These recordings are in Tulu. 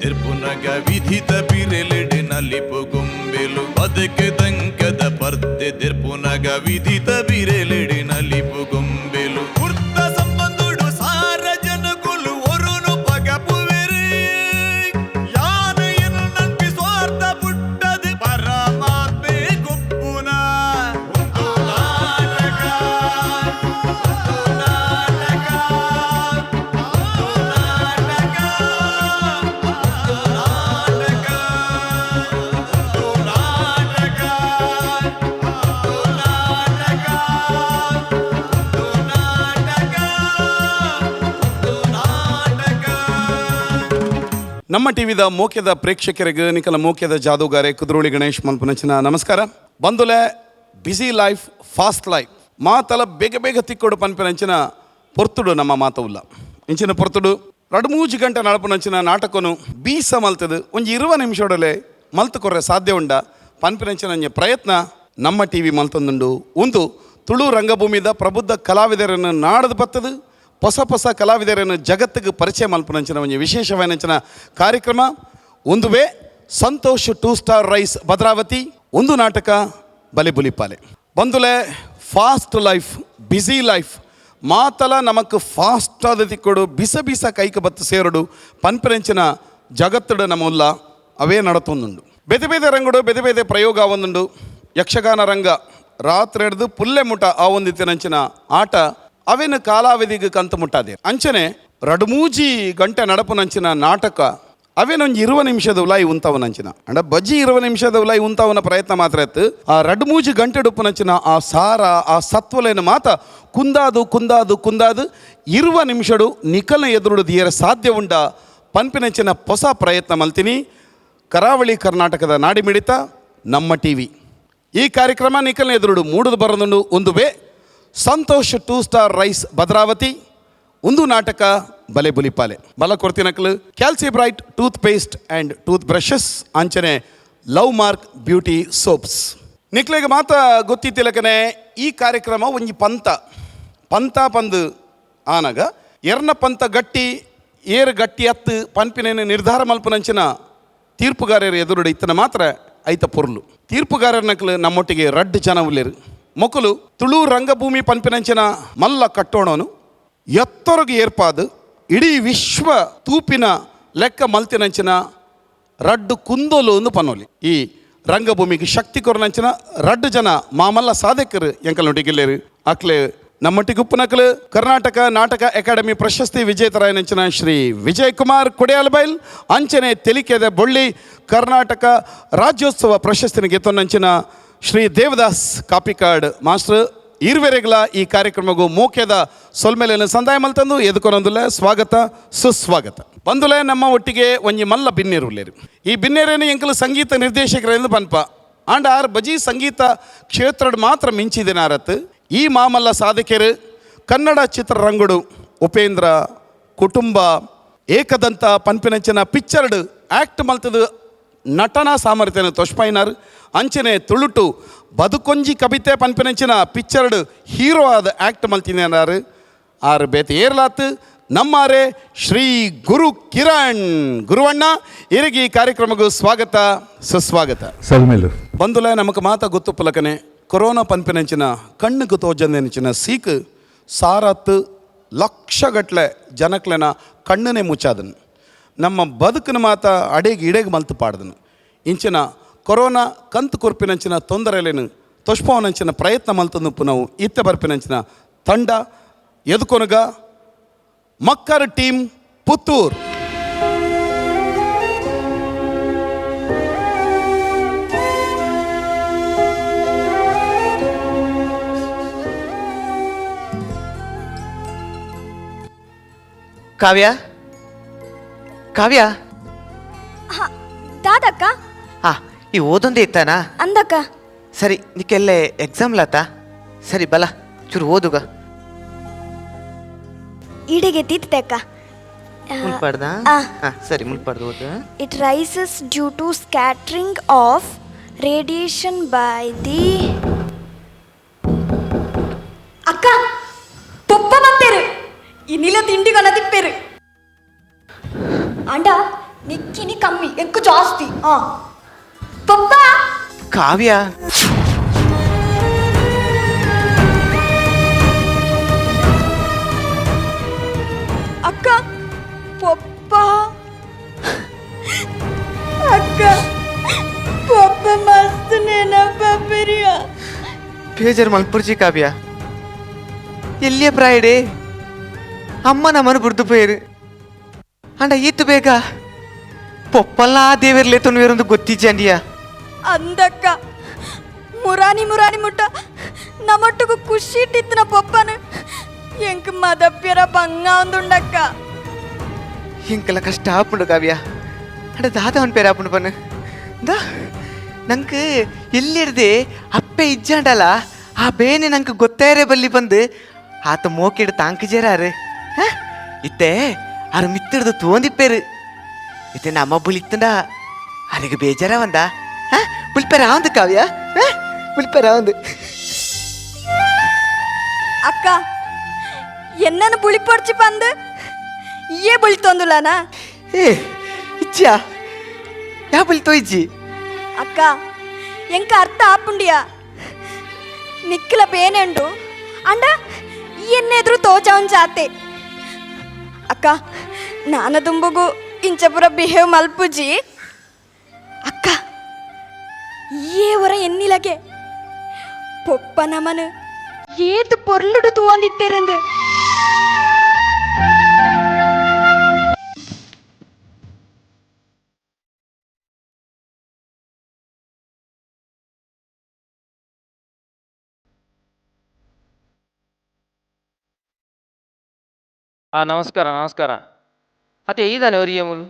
ತೆರ್ಪುನಗ ವಿಧಿತ ಬಿರೆಲೆಡೆ ನಲಿಪು ಗೊಂಬೆಲು ಬದುಕು ದಂಕದ ಪರ್ದೆ ತೆರ್ಪುನಗ ವಿಧಿತ ಬಿರೆಲೆಡೆ ನಲಿಪು ಗೊಂಬೆಲು ಕುರ್ತ ಸಂಬಂಧುಡು ಸಾರ ಜನಕುಲು ಒರುನು ಪಗಪುವೆರು ಯಾನು ಎನ್ನು ನಂಬಿ ಸ್ವಾರ್ಥ ಪುಟ್ಟದು ಪರಮಾತ್ಮೆ ಗುಪ್ಪುನ ಒಂದು ನಾಟಕ ಒಂದು ನಾಟಕ ಒಂದು ನಾಟಕ ಒಂದು ನಾಟಕ ಒಂದು ನಾಟಕ ಒಂದು ನಾಟಕ ಒಂದು ನಾಟಕ ಒಂದು ನಾಟಕ. ನಮ್ಮ ಟಿವಿದ ಮೋಕ್ಯದ ಪ್ರೇಕ್ಷಕರಿಗೆ ನಿಕಲ ಮೋಕ್ಯದ ಜಾದೂಗಾರೆ ಕುದ್ರೋಳಿ ಗಣೇಶ್ ಮಲ್ಪನಚಿನ ನಮಸ್ಕಾರ. ಬಂದುಲೆ ಬ್ಯುಸಿ ಲೈಫ್ ಫಾಸ್ಟ್ ಲೈಫ್ ಮಾತಲ ಬೇಗ ಬೇಗ ತಿಕ್ಕೋಡು ಪನ್ಪಿನಂಚಿನ ಪೊರ್ತುಡು ನಮ್ಮ ಮಾತವುಲ್ಲ. ಇಂಚಿನ ಪೊರ್ತುಡು ರಡ್ಮೂಜು ಗಂಟೆ ನಡಪುನಂಚಿನ ನಾಟಕನು ಬೀಸ ಮಲ್ತದು ಒಂಜಿ 20 ನಿಮಿಷಡಲೆ ಮಲ್ತು ಕೊರ್ರೆ ಸಾಧ್ಯ ಉಂಡ ಪನ್ಪಿನಂಚಿನ ಒಂಜಿ ಪ್ರಯತ್ನ ನಮ್ಮ ಟಿ ವಿ ಮಲ್ತೊಂದುಂಡು. ಒಂದು ತುಳು ರಂಗಭೂಮಿದ ಪ್ರಬುದ್ಧ ಕಲಾವಿದರನ್ನು ನಾಡದು ಬತ್ತದು ಹೊಸ ಹೊಸ ಕಲಾವಿದರನ್ನು ಜಗತ್ತಿಗೆ ಪರಿಚಯ ಮಲ್ಪನಂಚಿನ ಒಂಜಿ ವಿಶೇಷವಾದಂಚಿನ ಕಾರ್ಯಕ್ರಮ. ಒಂದುವೇ ಸಂತೋಷ್ 2 ಸ್ಟಾರ್ ರೈಸ್ ಭದ್ರಾವತಿ ಒಂದು ನಾಟಕ ಬಲೆ ಬುಲಿಪಾಲೆ. ಬಂದುಲೆ ಫಾಸ್ಟ್ ಲೈಫ್ ಬ್ಯುಸಿ ಲೈಫ್ ಮಾತಲ ನಮಕ್ ಫಾಸ್ಟ್ ಆದ ತಿಕ್ಕೊಡು ಬಿಸ ಬಿಸ ಕೈಕ ಬತ್ತು ಸೇರಡು ಪನ್ಪರೆಂಚಿನ ಜಗತ್ತುಡು ನಮ್ಮಲ್ಲ ಅವೇ ನಡತೊಂದುಂಡು. ಬೇತೆ ಬೇತೆ ರಂಗುಡು ಬೇತೆ ಬೇತೆ ಪ್ರಯೋಗ ಒಂದುಂಡು. ಯಕ್ಷಗಾನ ರಂಗ ರಾತ್ರಿ ಹಿಡ್ದು ಪುಲ್ಲೆ ಮುಟ ಆ ಒಂದಿತ್ತಿನಂಚಿನ ಆಟ ಅವೇನು ಕಾಲಾವಧಿಗೆ ಕಂತು ಮುಟ್ಟಾದೆ. ಅಂಚನೆ ರಡ್ಮೂಜಿ ಗಂಟೆ ನಡಪುನಂಚಿನ ನಾಟಕ ಅವೇನೊಂದು 20 ನಿಮಿಷದ ಉಲಾಯಿ ಉಂತವನಂಚಿನ ಅಂಡ ಬಜ್ಜಿ 20 ನಿಮಿಷದ ಉಲಾಯಿ ಉಂತವನ ಪ್ರಯತ್ನ ಮಾತ್ರ ಇತ್ತು. ಆ ರಡ್ಮೂಜಿ ಗಂಟೆ ಡುಪ್ಪುನಂಚಿನ ಆ ಸಾರ ಆ ಸತ್ವಲೇನ ಮಾತ ಕುಂದಾದು ಕುಂದಾದು ಕುಂದಾದು 20 ನಿಮಿಷಡು ನಿಕಲ್ನ ಎದುರುಡು ದಿಯರ ಸಾಧ್ಯ ಉಂಡ ಪನ್ಪಿನಂಚಿನ ಹೊಸ ಪ್ರಯತ್ನ ಮಲ್ತೀನಿ. ಕರಾವಳಿ ಕರ್ನಾಟಕದ ನಾಡಿಮಿಡಿತ ನಮ್ಮ ಟಿ ವಿ ಈ ಕಾರ್ಯಕ್ರಮ ನಿಕಲ್ನ ಎದುರುಡು ಮೂಡುದು ಬರದುಂಡು. ಒಂದು ಸಂತೋಷ್ 2 ಸ್ಟಾರ್ ರೈಸ್ ಭದ್ರಾವತಿ ಒಂದು ನಾಟಕ ಬಲೆ ಬುಲಿಪಾಲೆ. ಬಲ ಕೊರ್ತಿನಕ್ಲು Calci Bright toothpaste and toothbrushes ಅಂಚನೆ ಲವ್ ಮಾರ್ಕ್ ಬ್ಯೂಟಿ ಸೋಪ್ಸ್. ನಿಕ್ಲೆಗೆ ಮಾತ ಗೊತ್ತಿತ್ತಿಲಕನೆ ಈ ಕಾರ್ಯಕ್ರಮ ಒಂಜಿ ಪಂತ ಪಂತ ಪಂದು ಆನಗ ಎರ್ನ ಪಂತ ಗಟ್ಟಿ ಏರು ಗಟ್ಟಿ ಅತ್ತು ಪನ್ಪಿನೇನು ನಿರ್ಧಾರ ಮಲ್ಪನಂಚಿನ ತೀರ್ಪುಗಾರರ ಎದುರುಡು ಇತ್ತನ ಮಾತ್ರ ಐತ ಪೊರ್ಲು. ತೀರ್ಪುಗಾರರ ನಕ್ಲು ನಮ್ಮೊಟ್ಟಿಗೆ ರಡ್ಡು ಜನ ಉಲ್ಲೇರು. ಮೊಕಲು ತುಳು ರಂಗಭೂಮಿ ಪನ್ಪಿನಂಚಿನ ಮಲ್ಲ ಕಟ್ಟೋಣನು ಎತ್ತೊರಗು ಏರ್ಪಾದು ಇಡೀ ವಿಶ್ವ ತೂಪಿನ ಲೆಕ್ಕ ಮಲ್ತಿನಂಚಿನ ರಡ್ಡು ಕುಂದೋಲು ಒಂದು ಪನ್ನೋಲಿ. ಈ ರಂಗಭೂಮಿಗೆ ಶಕ್ತಿ ಕೊರನಂಚಿನ ರಡ್ಡು ಜನ ಮಾಮಲ್ಲ ಸಾಧಕರು ಎಂಕಲ್ನೊಟ್ಟಿಗಿಲ್ಲೇರು. ಅಕ್ಲೆ ನಮ್ಮೊಟ್ಟಿಗೆ ಉಪ್ಪುನಕ್ಲು ಕರ್ನಾಟಕ ನಾಟಕ ಅಕಾಡೆಮಿ ಪ್ರಶಸ್ತಿ ವಿಜೇತರಾಯನಂಚಿನ ಶ್ರೀ ವಿಜಯ್ ಕುಮಾರ್ ಕೊಡಿಯಾಲಬೈಲ್, ಅಂಚನೆ ತೆಲಿಕೆದ ಬೊಳ್ಳಿ ಕರ್ನಾಟಕ ರಾಜ್ಯೋತ್ಸವ ಪ್ರಶಸ್ತಿನ ಗೆತ್ತೊನ್ನಂಚಿನ ಶ್ರೀ ದೇವದಾಸ್ ಕಾಪಿಕಾಡ್ ಮಾಸ್ಟರ್ ಇರುವೆರೆಗಳ ಈ ಕಾರ್ಯಕ್ರಮಗೂ ಮೋಕ್ಯದ ಸೊಲ್ಮೆಲೆಯನ್ನು ಸಂದಾಯ ಮಲ್ತಂದು ಎದುಕೊನೊಂದುಲೆ ಸ್ವಾಗತ ಸುಸ್ವಾಗತ. ಬಂದುಲೆ ನಮ್ಮ ಒಟ್ಟಿಗೆ ಒಂಜಿ ಮಲ್ಲ ಬಿನ್ನೇರು ಉಲ್ಲೇರು. ಈ ಬಿನ್ನೇರೇನು ಎಂಕಲು ಸಂಗೀತ ನಿರ್ದೇಶಕರೆಂದು ಪನ್ಪ ಆಂಡ ಆರ್ ಬಜಿ ಸಂಗೀತ ಕ್ಷೇತ್ರಡ್ ಮಾತ್ರ ಮಿಂಚಿದಿನಾರತ್. ಈ ಮಾಮಲ್ಲ ಸಾಧಕರು ಕನ್ನಡ ಚಿತ್ರರಂಗಡು ಉಪೇಂದ್ರ ಕುಟುಂಬ ಏಕದಂತ ಪನ್ಪಿನಂಚಿನ ಪಿಕ್ಚರ್ಡ್ ಆ್ಯಕ್ಟ್ ಮಲ್ತದು ನಟನಾ ಸಾಮರ್ಥ್ಯನ ತೊಷ್ಪೈನಾರ್. ಅಂಚನೆ ತುಳುಟು ಬದುಕೊಂಜಿ ಕವಿತೆ ಪನ್ಪಿನಂಚಿನ ಪಿಕ್ಚರ್ಡ್ ಹೀರೋ ಆದ ಆ್ಯಕ್ಟ್ ಮಲ್ತಿನಾರು. ಆರು ಬೇತೆ ಏರ್ಲಾತ್ ನಮ್ಮಾರೆ ಶ್ರೀ ಗುರು ಕಿರಣ್ ಗುರುವಣ್ಣ ಇರಿಗೆ ಈ ಕಾರ್ಯಕ್ರಮಕ್ಕೂ ಸ್ವಾಗತ ಸುಸ್ವಾಗತ. ಸಲ್ಮೇಲು. ಬಂದುಲೆ ನಮಕ್ ಮಾತ ಗೊತ್ತು ಪುಲಕನೆ ಕೊರೋನಾ ಪನ್ಪಿನಂಚಿನ ಕಣ್ಣುకు ತೋಜಂದೆನಂಚಿನ ಸೀಕ್ ಸಾರತ್ತು ಲಕ್ಷಗಟ್ಲೆ ಜನಕ್ಲೆನ ಕಣ್ಣನೇ ಮುಚ್ಚಾದನು. ನಮ್ಮ ಬದುಕಿನ ಮಾತ ಅಡೇಗೆ ಇಡೇಗೆ ಮಲ್ತು ಪಾಡ್ದನು. ಇಂಚಿನ ಕೊರೋನಾ ಕಂತು ಕೊರ್ಪಿನಂಚಿನ ತೊಂದರೆಲೇನು ತೊಷ್ಪವನಂಚಿನ ಪ್ರಯತ್ನ ಮಲ್ತಂದು ನಾವು ಇತ್ತ ಬರ್ಪಿನಂಚಿನ ತಂಡ ಎದುಕೊನಗ ಮಕ್ಕರ್ ಟೀಮ್ ಪುತ್ತೂರ್. ಕಾವ್ಯ, ಕಾವ್ಯ. ದಾದಕ್ಕ. ಹಾ, ಈ ಓದೊಂದೇ ಇತ್ತಾನಾ? ಅಂದಕ್ಕ. ಸರಿ, ನಿಕ್ಕೆಲ್ಲೇ ಎಕ್ಸಾಮ್ ಲಾತ? ಸರಿ ಬಲ ಚೂರು ಓದುಗ. ಈಡೆಗೆ ತೀತ್ತೆ ಅಕ್ಕ. ಮುಲ್ಪಾಡ್ದ? ಆ. ಹಾ ಸರಿ, ಮುಲ್ಪಾಡ್ದು ಓದು. It rises due to scattering of radiation by the ಅಕ್ಕ ಪೊಪ್ಪ ಬತ್ತೇರು ಈ ನಿಲ ತಿಂಡಿಗೊನ ತಿಪ್ಪೇರು ಅಂಡ ನಿಕ್ಕಿನಿ ಕಮ್ಮಿ ಎಂಕು ಜಾಸ್ತಿ. ಆ ಪಪ್ಪ ಕಾವ್ಯ ಅಕ್ಕ ಪಪ್ಪ ಅಕ್ಕ ಪಪ್ಪ ಮಸ್ತ್ ನೆನಪ ಪ್ರಿಯ. ಬೇಜಾರು ಮಲ್ಪುರ್ಜಿ ಕಾವ್ಯ. ಎಲ್ಲಿಯ ಪ್ರಾಯಡೆ ಅಮ್ಮ ನಮ್ಮನ್ನು ಬುಡ್ದು ಪೋಯರು. ಅಂಡ ಈತು ಬೇಗ ಪೊಪ್ಪಲ್ಲ ದೇವರ್ಲೆ ತೊನ್ವೇರೊಂದು ಗೊತ್ತಿಜ್ಜಂಡಿಯ. ಅಂದಕ್ಕ ಮುರಾನಿ ಮುರಾನಿ ಮುಟ್ಟ ನಮ್ಮೊಟ್ಟಿಗೂ ಖುಷಿ ಇಟ್ಟಿತ್ತಿನ ಪಪ್ಪನ ಎಂಕ್ ಮದಪ್ಯರ ಬಂಗ ಒಂದುಂಡಕ್ಕ. ಎಂಕೆಲ್ಲ ಕಷ್ಟ ಆಪುಂಡು ಕಾವ್ಯ. ಅಂಡ ದಾದ ಅವನ ಪೇರು ಆಪುಂಡು ಪನ್ನು ದಾ ನಂಗೆ ಎಲ್ಲಿಡ್ದೆ ಅಪ್ಪೆ ಇಜ್ಜಾಂಡಲ ಆ ಬೇನೆ ನಂಗೆ ಗೊತ್ತಾಯರೆ ಬಲ್ಲಿ ಬಂದು ಆತ ಮೋಕೆಡು ತಾಂಕಿಜೇರಾರು. ಇತ್ತೆ ಆರು ಮಿತ್ತಿಡ್ದು ತೋಂದಿಪ್ಪೇರು. ಇತ್ತೆ ನಮ್ಮ ಬುಲಿತ್ತಂಡ ಅರೆಗೆ ಬೇಜಾರ ಬಂದ ಬುಲ್ಪೇರ ಆವಂದು ಕಾವ್ಯ, ಬುಲ್ಪೇರ ಆವಂದು. ಅಕ್ಕ ಎನ್ನನ್ನು ಬುಳಿಪೊಡ್ಚಿ ಬಂದು ಇಯೇ ಬುಳಿತೊಂದುಲಾನ? ಏ ಇಚ್ಚಿಯಾ ಯಾ ಬುಲಿತೋ ಇಜ್ಜಿ? ಅಕ್ಕ ಎಂಕ ಅರ್ಥ ಆಪುಂಡಿಯಾ ನಿಕ್ಕಲ ಬೇನೆಂಡು ಅಂಡ ಎನ್ನೆದುರು ತೋಚವನ್ ಜಾತೆ. ಅಕ್ಕ ನಾನ ದುಂಬುಗು ಇಂಚಪುರ ಬಿಹೇವ್ ಮಲ್ಪುಜಿ. ಅಕ್ಕ ಏ ಹೊರ ಎನ್ನಿಲಗೆ ಪೊಪ್ಪ ನಮನು ಏತು ಪೊರ್ಲುಡು ತೂವಂದಿತ್ತೇರಂದು. ನಮಸ್ಕಾರ ನಮಸ್ಕಾರ. ಅತ್ತೆ ಈದಾನೆ ಒರಿಯ ಮುಲು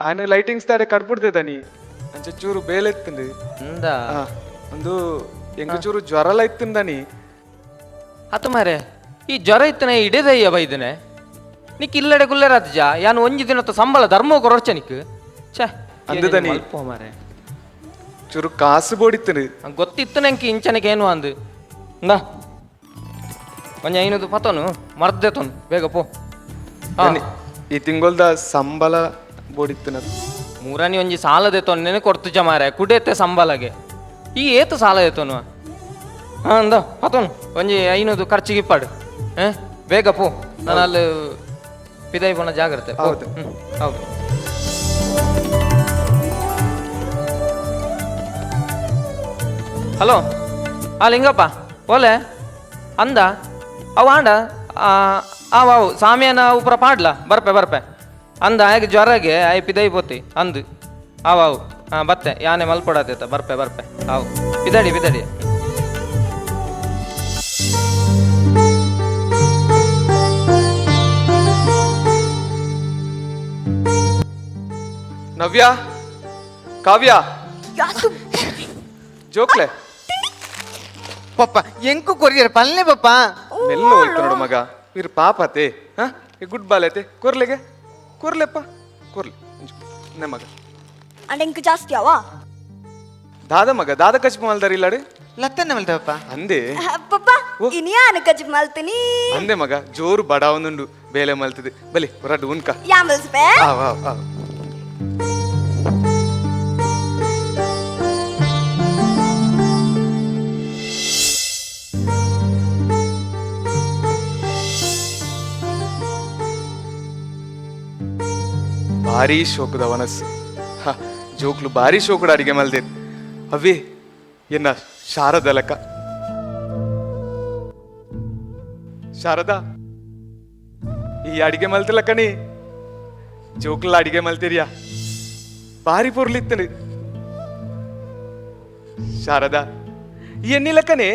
ఆయన లైటింగ్ಸ್ తాడే కడుపుడుతుందని అంచె చూరు బేలెత్తుంది. ఉందా? ಒಂದು ಎಂಕ ಚೂರು ಜ್ವರಲ ಇತ್ತಿಂದನಿ. ಅತ್ತ ಮಾರೆ ಈ ಜ್ವರ ಇತ್ತನೆ ಇಡೇದಯ್ಯ ಬೈದನೆ ನಿಕ್ ಇಲ್ಲಡೆ ಗುಲ್ಲೆರಾತ್ಜ ಯಾನು ಒಂಜಿ ದಿನತ್ತ ಸಂಬಳ ಧರ್ಮ ಕೊರೊರ್ಚ ನಿಕ್ ಛೇ. ಅಂದದನಿ. ಅಲ್ಪ ಮಾರೆ ಚೂರು ಕಾಸು ಬೋಡಿತ್ತನು. ನಂಗ್ ಗೊತ್ತಿತ್ತು ನಂಗೆ ಇಂಚನಕ್ಕೆ ಏನು ಅಂದು ಇಂದಾ ಒಂಜಿ ಐನೂದು ಪತನು ಮರ್ದೆತನು ಬೇಗ ಪೋ. ಈ ತಿಂಗೊಲ್ದ ಸಂಬಳ ಬೋಡಿತ್ತನ. ಮೂರನಿ ಒಂಜಿ ಸಾಲದೆ ತೊನ್ನೆನೆ ಕೊಡ್ತುಜ ಮಾರೆ ಕುಡೇತೆ ಸಂಬಳಗೆ ಈ ಏತು ಸಾಲ ಎತ್ತನು. ಹಾಂ ಅಂದ ಪತನು ಒಂಜಿ 500 ಖರ್ಚಿಗೆ ಇಪ್ಪಾಡು. ಬೇಗ ಪೋ, ನಾನು ಅಲ್ಲಿ ಪಿದೈ ಪೋಣ ಜಾಗ್ರತೆ. ಹೌದು. ಹೌದು. ಹಲೋ ಆ ಲಿಂಗಪ್ಪ ಓಲೆ ಅಂದ ಅವ ಆಂಡ ಆವು ಸಾಮಿಯನ ಉಪರ ಪಾಡ್ಲ ಬರ್ಪೆ ಬರ್ಪೆ ಅಂದ ಆಗ ಜ್ವರಗೆ ಆಯ್ ಪಿದೈ ಪೋತಿ ಅಂದು ಆವು ಹಾಂ ಬತ್ತೆ ಯಾನೆ ಮಲ್ಪಡಾತೇತ ಬರ್ಪೆ ಬರ್ಪೆ ಆವು ಪಿದಡಿ ಪಿದಡಿ. ನವ್ಯ ಕಾವ್ಯ ಜೋಕ್ಲೆ ಪಪ್ಪ ಎಂಕು ಕೊರಿಯರ್ ಪಲ್ಲೆ ಪಪ್ಪ. ಮೆಲ್ಲ ಹೋಯ್ತು ನೋಡು ಮಗ ಇರ್ ಪಾಪತೆ. ಹಾ ಗುಡ್ ಬಾಲ್ ಐತೆ ಕೊರ್ಲೆಗೆ ಕೊರ್ಲೆಪ್ಪ ಕೊರ್ಲೆ ನೆ ಮಗ. ಅಂಡ ಎಂಕ್ ಜಾಸ್ತಿ ಅವ? ದಾದ ಮಗ ದಾದ ಕಚ್ಪು ಮಲ್ದಾರ ಇಲ್ಲಾಡಿ ಲತ್ತನ್ನ ಮಲ್ತ ಪಪ್ಪ. ಅಂದೆ ಪಪ್ಪ ಇನಿಯಾನ ಕಜ್ಜಿ ಮಲ್ತೀನಿ. ಅಂದೆ ಮಗ ಜೋರು ಬಡವನುಂಡು ಬೇಲೆ ಮಲ್ತದೆ ಬಲಿ ಹೊರಡು ಉನ್ಕ. ಯಾ ಮಲ್ಸ್ಬೆ? ಆವ್ ಆವ್ ಆವ್. ಭಾರಿ ಶೋಕದ ವನಸ್ಸು. ಹ ಜೋಕ್ಲು ಭಾರಿ ಶೋಕುಡ ಅಡಿಗೆ ಮಲ್ದೇರ್ ಅವೇ ಎನ್ನ ಶಾರದಲಕ. ಶಾರದಾ ಈ ಅಡಿಗೆ ಮಲ್ತಿಲ್ಲ ಕಣಿ ಜೋಕ್ಲ ಅಡಿಗೆ ಮಲ್ತಿರಿಯಾ ಭಾರಿ ಪೊರ್ಲಿತ್ತನು. ಶಾರದಾ ಎನ್ನಿಲಕನೆ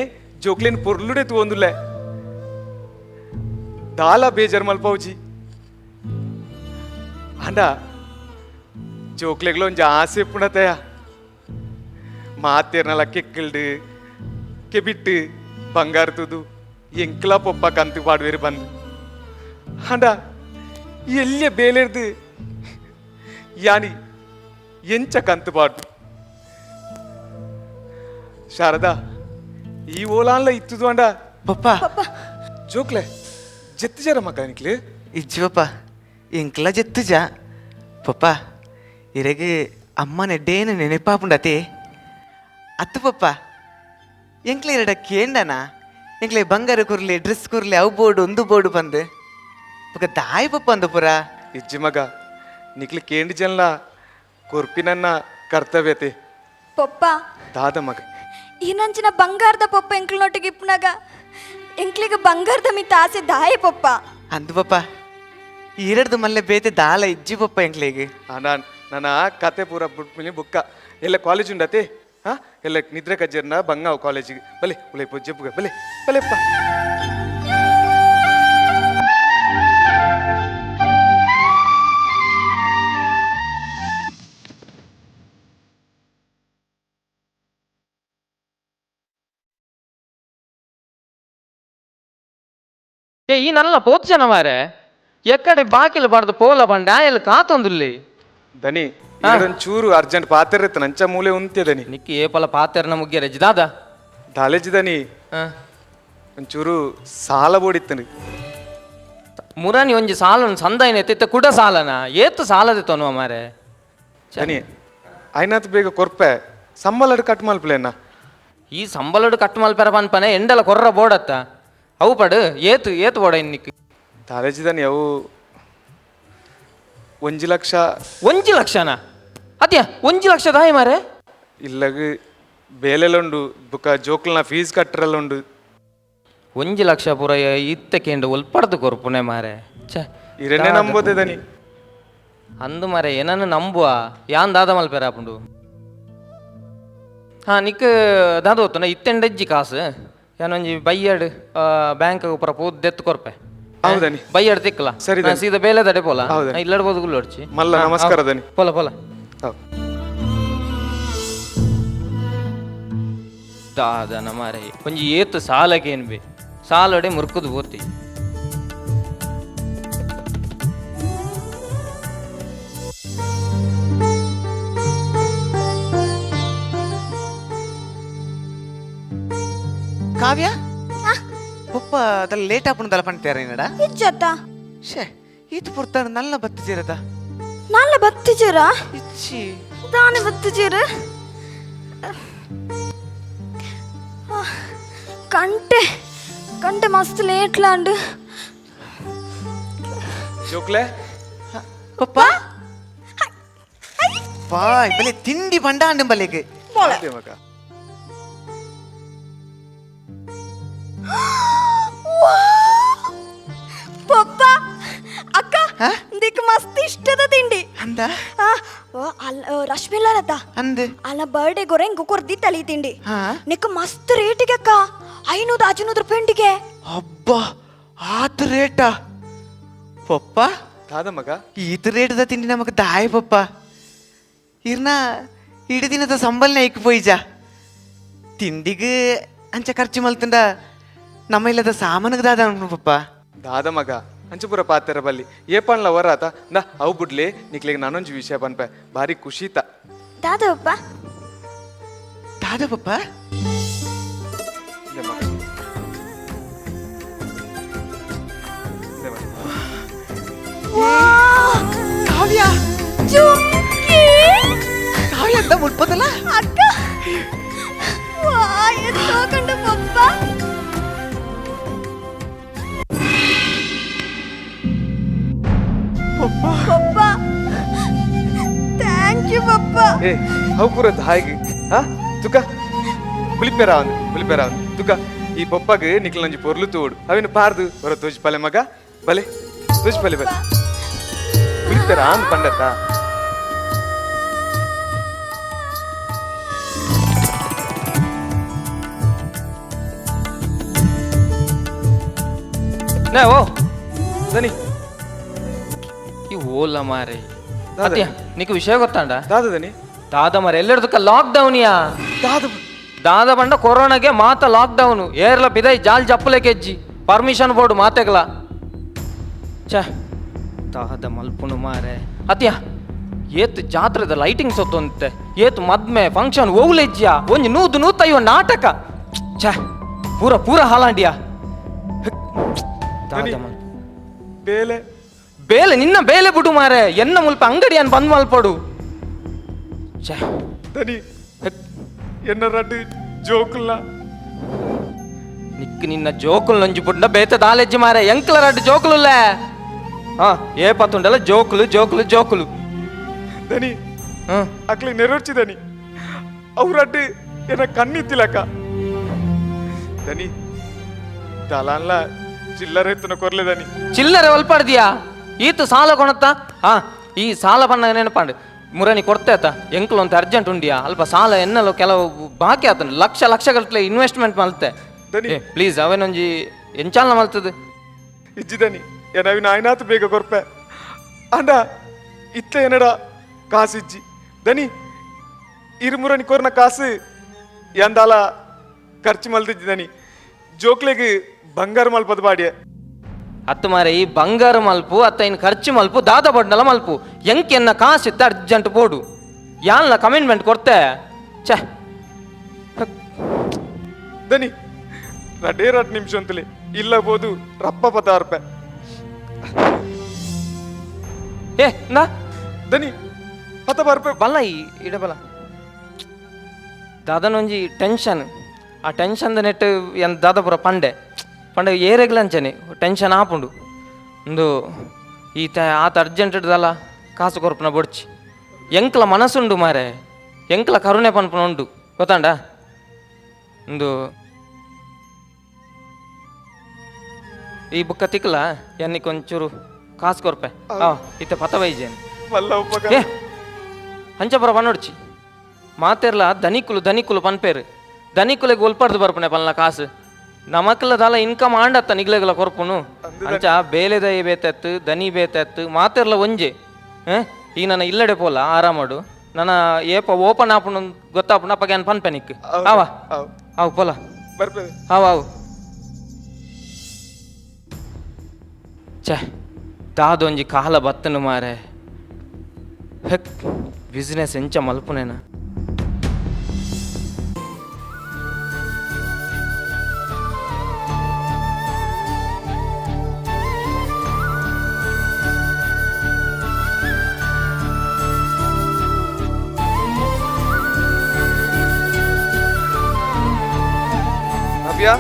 ಜೋಕ್ಲೇನ್ ಪೊರ್ಲುಡೆ ತೂವೊಂದುಲ್ಲೆ ದಾಲ ಬೇಜಾರ್ ಮಲ್ಪೌಜಿ. ಅಂಡ ಜೋಕ್ಲೆಗ್ಲ ಒಂಜಿ ಆಸೆ ಪುಣತಯ ಮಾತೇರ್ನಲ ಕೆಕ್ಕಿಲ್ಡು ಕೆಬಿಟ್ಟು ಬಂಗಾರ ತುದು ಎಂಕ್ಲ ಪೊಪ್ಪ ಕಂತು ಪಾಡುವೇರು ಬಂದು ಅಂಡ ಎಲ್ಲಿಯ ಬೇಲೆರ್ದು ಯಾನಿ ಎಂಚ ಕಂತು ಪಾಡು. ಶಾರದಾ ಈ ಓಲಾನ್ಲ ಇತ್ತದು ಅಂಡ ಪಪ್ಪ ಜೋಕ್ಲೆ ಜೆತ್ತು ಜರ ಮಕ್ಕ ನಿಕ್ಲೆ. ಇಜ್ಜಿ ಪಪ್ಪ ಎಂಕ್ಲ ಜೆತ್ತುಜ ಪಪ್ಪ. ಇರೆಗ್ ಅಮ್ಮನ ಎಡ್ಡೇನ ನೆನಪಾಪುಂಡತೆ ಅತ್ತು ಪಪ್ಪ ಎಂಕ್ಲೆ ಎರಡ ಕೇಂಡನ ಎಂಕ್ಲೆ ಬಂಗಾರ ಕುರ್ಲಿ ಡ್ರೆಸ್ ಕುರ್ಲಿ ಅವು ಬೋರ್ಡು ಒಂದು ಬೋರ್ಡು ಬಂದು ಬೊಕ ದಾಯಿ ಪಪ್ಪ ಅಂದು ಪುರ. ಇಜ್ಜಿ ಮಗ, ನಿಕ್ಲಿ ಕೇಂಡಿ ಜನ್ಲ ಕೊರ್ಪಿನನ್ನ ಕರ್ತವ್ಯತೆ. ಪೊಪ್ಪ. ದಾದ ಮಗ? ಈನಂಚಿನ ಬಂಗಾರದ ಪೊಪ್ಪ ಎಂಕ್ಲನೊಟ್ಟಿಗೆ ಇಪ್ಪನಾಗ ಎಂಕ್ಲಿಗೆ ಬಂಗಾರದ ಮಿತ್ತ ಆಸೆ ದಾಯೆ ಪೊಪ್ಪ. ಅಂದು ಪಪ್ಪ, ಈರಡ್ದು ಮಲ್ಲೆ ಬೇತೆ ದಾಲ ಇಜ್ಜಿ ಪಪ್ಪ ಎಂಕ್ಲೆಗ್. ನಾನು ನನ್ನ ಕತೆ ಪೂರ ಬುಟ್ಮಿನಿ ಬುಕ್ಕ ಎಲ್ಲ ಕಾಲೇಜ್ ಉಂಡತೆ. ಹಾ, ಎಲ್ಲ ನಿದ್ರೆ ಕಜ್ಜರ್ನ ಬಂಗಾವ್ ಕಾಲೇಜಿಗೆ. ಬಲೆ ಉಲೈ ಪೊಜ್ಜೆಪ್ಪುಗ, ಬಲೆ ಬಲೆಪ್ಪ. ಏ, ಈ ನಲ್ಲ ಪೋತ್ ಜನ ಮಾರೆ, ಎಕ್ಕಡೆ ಬಾಕಿಲ್ ಬಾರ್ದು ಪೋಲ ಬಂಡ ಆಯಲ್ ಕಾತೊಂದುಲ್ಲಿ. ದನಿ, ಚೂರು ಅರ್ಜೆಂಟ್ ಪಾತೆರ್ ನಂಚ ಮೂಲೆ ಉಂತೆ ದನಿ. ನಿಕ್ಕಿ ಏಪಲ ಪಾತೆರ್ನ ಮುಗ್ಗಿರ ದಾದ? ದಾಲೇಜ್ ದನಿ, ಒಂಚೂರು ಸಾಲ ಬೋಡಿತ್ತನು. ಮುರಾನಿ ಒಂಜಿ ಸಾಲನ್ ಸಂದಾಯನ ಎತ್ತಿತ್ತ ಕುಡ ಸಾಲನ ಏತು ಸಾಲದೆ ತೊನುವ ಮಾರೆ. ದನಿ, ಐನಾತ್ ಬೇಗ ಕೊರ್ಪೆ, ಸಂಬಳಡ್ ಕಟ್ ಮಲ್ಪಲೇನ. ಈ ಸಂಬಳಡ್ ಕಟ್ ಮಲ್ಪೆರ ಪನ್ಪನೆ ಎಂಡಲ ಕೊರ್ರ ಬೋಡತ್ತ ಅವು ಪಡು ಏತು ಏತು ಬೋಡ ಇನ್ನಿಕ್. ದಾಲೇಜ್ ದನಿ, ಅವು 1 ಲಕ್ಷ. 1 ಲಕ್ಷನಾ? ಅತ್ಯ 1 ಲಕ್ಷ ದಾಯಿ ಮಾರೆ? ಇಲ್ಲಗ ಬೇಲೆಲ್ಲ ಉಂಡು, ಬುಕ್ಕ ಜೋಕ್ಲನ ಫೀಸ್ ಕಟ್ಟರೆಲ್ಲ ಉಂಡು. 1 ಲಕ್ಷ ಪೂರ ಇತ್ತಕೇಂಡು ಒಲ್ಪಡ್ದು ಕೊರ್ಪುನೆ ಮಾರೆ. ಛೆ, ಇರನ್ನೇ ನಂಬೋದೆ ದನಿ. ಅಂದು ಮಾರೆ, ಏನನ್ನು ನಂಬುವ ಯಾನ್ ದಾದ ಮಲ್ಪೆರ ಆಪುಂಡು. ಹಾ, ನಿಕ್ ದಾದ ಹೊತ್ತುನ ಇತ್ತೆಂಡಜ್ಜಿ ಕಾಸು ಯಾನೊಂಜಿ ಬೈಯಡ್ ಬ್ಯಾಂಕ್ ಪೂರ ಪೂದ್ದೆತ್ತು ಕೊರ್ಪೆ. ಹೌದನಿ. ಬೈಯಡ್ ತಿಕ್ಕಲ. ಸರಿ ದನಿ. ಸೀದಾ ಬೇಲೆ ತಡೆ ಪೋಲ. ಹೌದನಿ. ಇಲ್ಲಡ್ಬೋದು ಗುಲ್ಲೊಡ್ಚಿ. ಮಲ್ಲ ನಮಸ್ಕಾರ ದನಿ. ಪೋಲ ಪೋಲ. ಹೌದು. ದಾದನ ಮಾರೆ, ಒಂಜಿ ಏತು ಸಾಲಕೇನ್ ಬಿ ಸಾಲಡೆ ಮುರ್ಕುದು ಪೋತಿ. ಕಾವ್ಯ, ಪಪ್ಪ ಅದಲ್ಲ ಲೇಟ್ ಆಪುಂಡದಲ್ಲ ಪಂತೇರ ಏನಡ? ಇಜ್ಜತ್ತ. ಶೇ, ಈತು ಪುರ್ತಾನ ನಲ್ಲ ಬತ್ತಿಜಿರದ. ನಾಲ್ಲ ಬತ್ತಿಜೀರ? ಇಚ್ಚಿ. ದಾನೆ ಬತ್ತಿಜೀರ? ಕಂಟೆ ಕಂಟೆ ಮಸ್ತ್ ಲೇಟ್ ಲಾಂಡ್. ಜೋಕ್ಲೆ. ಪಪ್ಪ ಬಾಯ್ ಬಲೆ ತಿಂಡಿ ಬಂಡ ಅಂಡು ಬಲೆಗೆ. ಅದೇ ಮಗ. ಪಪ್ಪ, ಅಕ್ಕ, ದಿಕ್ ಮಸ್ತ್ ಇಷ್ಟದ ತಿಂಡಿ. ಅಂದ? ರಶ್ಮಿಲಾರತ ಅಂದ. ಅಲ್ಲ, ಬರ್ಡೇ ಗೊರೆ ಹಿಂಗ ಕೊರ್ದಿ ತಲಿ ತಿಂಡಿ. ಹಾ? ನಿಕ್ಕ ಮಸ್ತ್ ರೇಟಿಗೆ ಅಕ್ಕ, 500 500 ರೂಪಾಯಿ ಇಂಡಿಗೆ. ಅಬ್ಬಾ, ಆತ ರೇಟಾ ಪಪ್ಪ? ದಾದ ಮಗ? ಈತ ರೇಟದ ತಿಂಡಿ ನಮಗ್ ದಾಯ ಪಪ್ಪ? ಇರ್ನ ಇಡೀ ದಿನದ ಸಂಬಲ್ನೆ ಐಕ್ ಪೋಯ್ಜ ತಿಂಡಿಗೆ ಅಂಚ ಖರ್ಚು ಮಲ್ತಂಡ ನಮ್ಮ ಇಲ್ಲದ ಸಾಮಾನಿಗೆ ದಾದ ಅನ್ಕೊಂಡು ಪಪ್ಪ. ದಾದ ಮಗ, ಅಂಚಪುರ ಪಾತೆರ ಬಲ್ಲಿ ಏಪಣ್ಲ ವರಾತ ನಾ ಅವು ಬುಡ್ಲೆ. ನಿಕ್ಲೆಗ್ ನಾನೊಂಜಿ ವಿಷಯ ಪನ್ಪೆ, ಭಾರಿ ಖುಷಿತ. ದಾದ ಪಪ್ಪ? ದಾದ ಪಪ್ಪ? ಇಂದೆ ಮಗ. ಇಂದೆ ಮಗ. ಕಾವ್ಯ. ಜುಮ್ಕಿ. ಕಾವ್ಯ ಅಂತ ಮುಟ್ಪದಲ್ಲ. ಅಕ್ಕ, ವಾ, ಎತ್ತೋಕಂಡು ಪಪ್ಪ. ಪಪ್ಪ, thank you ಪಪ್ಪ. ಏ, ಅವು ಪೂರ ದಾಯಿಗೆ. ಹಾ, ತುಕ ಬುಲಿಪೆರ ಅಂದ್, ಬುಲಿಪೆರ ಅಂದ್. ತುಕ ಈ ಪಪ್ಪಗ್ ನಿಕ್ಲಂಜಿ ಪೊರ್ಲು ತೋಡು ಅವಿನ ಪಾರ್ದು ಹೊರ ತೋಜ್ ಪಲೆ ಮಗ, ಬಲೆ ತೋಜ್ ಪಲೆ, ಬಲೆ ಬುಲಿಪೆರ ಅಂದ್ ಪಂಡತ್ತ. ನೇ ಓ. ದನಿ. ಈ ಓಲ ಮಾರೆ. ದಾದ. ಅತ್ಯ, ನಿಕ್ ವಿಷಯ ಗೊತ್ತಾಂಡ? ದಾದ ದನಿ? ದಾದ ಮಾರೆ, ಎಲ್ಲರದಕ್ಕ ಲಾಕ್ ಡೌನ್ ಯಾ. ದಾದ? ದಾದ ಬಂಡ, ಕೊರೋನಾಗೆ ಮಾತ ಲಾಕ್ ಡೌನ್, ಏರ್ಲ ಬಿದೈ ಜಾಲ್ ಜಪ್ಪಲೆ ಕೆಜ್ಜಿ, ಪರ್ಮಿಷನ್ ಬೋರ್ಡ್ ಮಾತೆಗ್ಲ. ಛ, ದಾದ ಮಲ್ಪುನು ಮಾರೆ? ಅತ್ಯ, ಏತ್ ಜಾತ್ರೆದ ಲೈಟಿಂಗ್ ಸೊತ್ತೊಂತೆ, ಏತ್ ಮದ್ಮೆ ಫಂಕ್ಷನ್ ಓವುಲೆಜ್ಜಿಯ, ಒಂಜಿ ನೂದು ನೂತೈವ ನಾಟಕ. ಛ, ಪೂರ ಪೂರ ಹಾಲಾಂಡಿಯಾ. ದಾದ ಮಲ್ಪ? ಬೇಲೆ. ಬೇಲೆ, ನಿನ್ನ ಬೇಲೆ ಬಿಡು ಮಾರೆ, ಎನ್ನ ಮುಲ್ಪ ಅಂಗಡಿಯನ್ನು ಬಂದ್ ಮಲ್ಪಡು. ಛೇ. ದನಿ ಎನ್ನ ರಡ್ಡು ಜೋಕುಲ್ಲ. ನಿಕ್ ನಿನ್ನ ಜೋಕುಲ್ ನಂಜು ಪುಟ್ಟ ಬೇತ ದಾಲೆಜ್ಜಿ ಮಾರೆ ಎಂಕ್ಲ ರಡ್ಡು ಜೋಕುಲುಲ್ಲ. ಹಾ ಏ ಪತ್ತುಂಡಲ್ಲ ಜೋಕುಲು ಜೋಕುಲು ಜೋಕುಲು. ದನಿ ಅಕ್ಲಿ ನೆರವೇರ್ಚಿ ದನಿ ಅವ್ರಡ್ಡು ಎನ್ನ ಕಣ್ಣಿತ್ತಿಲಕ್ಕ. ದನಿ ದಲಾನ್ಲ ಚಿಲ್ಲರೆ ಎತ್ತನ ಕೊರ್ಲೆ ದನಿ. ಚಿಲ್ಲರೆ ಒಲ್ಪಡ್ದಿಯಾ ಈತ ಸಾಲ ಕೊಣತ್ತ? ಹಾ ಈ ಸಾಲ ಬಣ್ಣ ನೆನಪಾಂಡು ಮುರಣಿ ಕೊಡ್ತೇತ ಎಂಕ್ಲು ಅಂತ ಅರ್ಜೆಂಟ್ ಉಂಡಿಯಾ ಅಲ್ಪ ಸಾಲ ಎನ್ನಲು ಕೆಲವು ಬಾಕಿ ಆತನ ಲಕ್ಷ ಲಕ್ಷ ಗಟ್ಟಲೆ ಇನ್ವೆಸ್ಟ್ಮೆಂಟ್ ಮಲ್ತೆ. ದನಿ. ಪ್ಲೀಸ್ ಅವೇನೊಂಜಿ ಎಂಚಾಲ್ನ ಮಲ್ತದು. ಇಜ್ಜಿ ದನಿ ಎನವಿನ ಆಯ್ನಾತು ಬೇಗ ಕೊರ್ಪೆ ಅಂಡ ಇತ್ತ ಏನಡ ಕಾಸು ಇಜ್ಜಿ ದನಿ. ಇರುಮುರನಿ ಕೊರ್ನ ಕಾಸು ಎಂದಾಲ ಖರ್ಚು ಮಲ್ತಿಜ್ಜಿ ದನಿ. ಜೋಕ್ಲೆಗ್ ಬಂಗಾರ ಮಲ್ಪದ ಬಾಡಿಯ. ಅತ್ತು ಮಾರೆ ಈ ಬಂಗಾರ ಮಲ್ಪು ಅತ್ತ ಇನ್ ಖರ್ಚು ಮಲ್ಪು ದಾದ ಬಡ್ನಲ ಮಲ್ಪು ಎಂಕೆನ್ನ ಕಾಸಿತ್ತ ಅರ್ಜೆಂಟ್ ಬೋಡು ಯಾನ್ಲ ಕಮಿಟ್ಮೆಂಟ್ ಕೊರ್ತೆ. ಛೇ ದನಿ ರಡೇ ರಡ್ ನಿಮಿಷ ಅಂತಲೇ ಇಲ್ಲ ಬೋದು ರಪ್ಪ ಪದಾರ್ಪೆ. ಏ ನಾ ದನಿ ಪತ ಬರ್ಪೆ. ಬಲ್ಲ ಈ ಇಡಬಲ್ಲ ದಾದನೊಂಜಿ ಟೆನ್ಷನ್ ಆ ಟೆನ್ಷನ್ ನೆಟ್ ಎನ್ ದಾದಪುರ ಪಂಡೆ ಪಂಡೆ ಏರೆಗ್ಲಂಚನೆ ಟೆನ್ಷನ್ ಆಪುಂಡು. ಒಂದು ಈತ ಆತ ಅರ್ಜೆಂಟ್ ಇಡ್ದಲ್ಲ ಕಾಸು ಕೊರ್ಪುನ ಬೊಡ್ಚಿ ಎಂಕ್ಲ ಮನಸ್ಸುಂಡು ಮಾರೆ ಎಂಕ್ಲ ಕರುಣೆ ಪನ್ಪುನ ಉಂಡು ಗೊತ್ತಾಂಡ. ಒಂದು ಈ ಬುಕ್ಕ ತಿಕ್ಲ ಎನ್ನಿಕ್ ಒಂಚೂರು ಕಾಸು ಕೊರ್ಪೆ. ಆ ಇತ್ತ ಪತ ಬೈಜೇನು ಏ ಅಂಚಪುರ ಪನ್ನೊಡ್ಚಿ ಮಾತೆರ್ಲ ದನಿಕುಲು ದನಿಕುಲು ಪನ್ಪೇರು ದನಿಕುಲೆಗ್ ಒಲ್ಪಡ್ದು ಬರ್ಪುನೆ ಪಲ್ನ ಕಾಸು ನಮಕ್ಲ ದಾಲ ಇನ್ಕಮ್ ಆಂಡತ್ತ ನಿಗ್ಲೆಗ್ಲ ಕೊರ್ಪುನು ಅಂಚ ಬೇಲೆದಯ ಬೇತೆತ್ತು ದನಿ ಬೇತೆತ್ತು ಮಾತೆರ್ಲ ಒಂಜೆ. ಈ ನನ್ನ ಇಲ್ಲಡೆ ಪೋಲ ಆರಾಮಡು ನನ್ನ ಏಪ ಓಪನ್ ಆಪುನು ಗೊತ್ತಾಪುನ ಅಪ್ಪಗೆ ಪನ್ಪೆ ನಿಕ್. ಆವ ಅವು ಪೋಲ ಅವು ಅವು. ಛೇ ದಾದೊಂಜಿ ಕಾಲ ಬತ್ತನು ಮಾರೆ ಹೆಕ್ ಬಿಸ್ನೆಸ್ ಎಂಚ ಮಲ್ಪುನೇನ. ನವ್ಯ